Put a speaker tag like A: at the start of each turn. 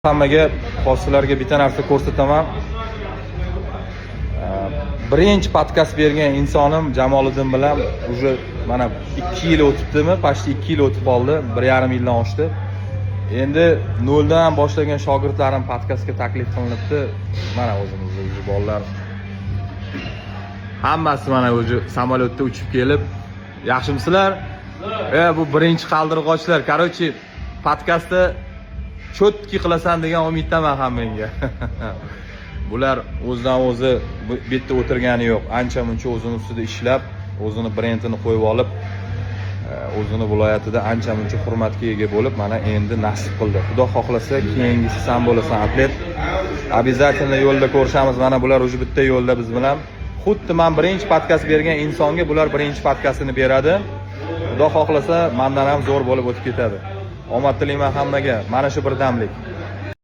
A: Hammaga hozir bitta narsa ko'rsataman. Birinchi podkast bergan insonim Jamoliddin bilan уже mana 2 yil o'tibdimi? Почти 2 yil o'tib qoldi. 1,5 yildan oshdi. Endi noldan boshlagan shogirdlarim podkastga taklif qilinibdi. Mana o'zimizni уже bolalar hammasi mana уже samolyotda uchib kelib, yaxshimisizlar? Bu birinchi qaldirg'ochlar. Короче, podkastda чётки qilasan degan umiddaman hammangga. Bular o'zidan o'zi bu yerda o'tirgani yo'q. Ancha muncha o'zini ustida ishlab, o'zini brendini qo'yib olib, o'zini viloyatida ancha muncha hurmatga ega bo'lib, mana endi nasib qildi. Xudo xohlasa, keyingisi san bo'lasan, atlet. Обязательно yo'lda ko'rishamiz. Mana bular уже bitta yo'lda biz bilan. Xuddi man birinchi podkast bergan insonga bular birinchi podkastini beradi. Xudo xohlasa, mandan ham zo'r bo'lib o'tib ketadi. Omad tilayman hammaga. Mana shu birdamlik.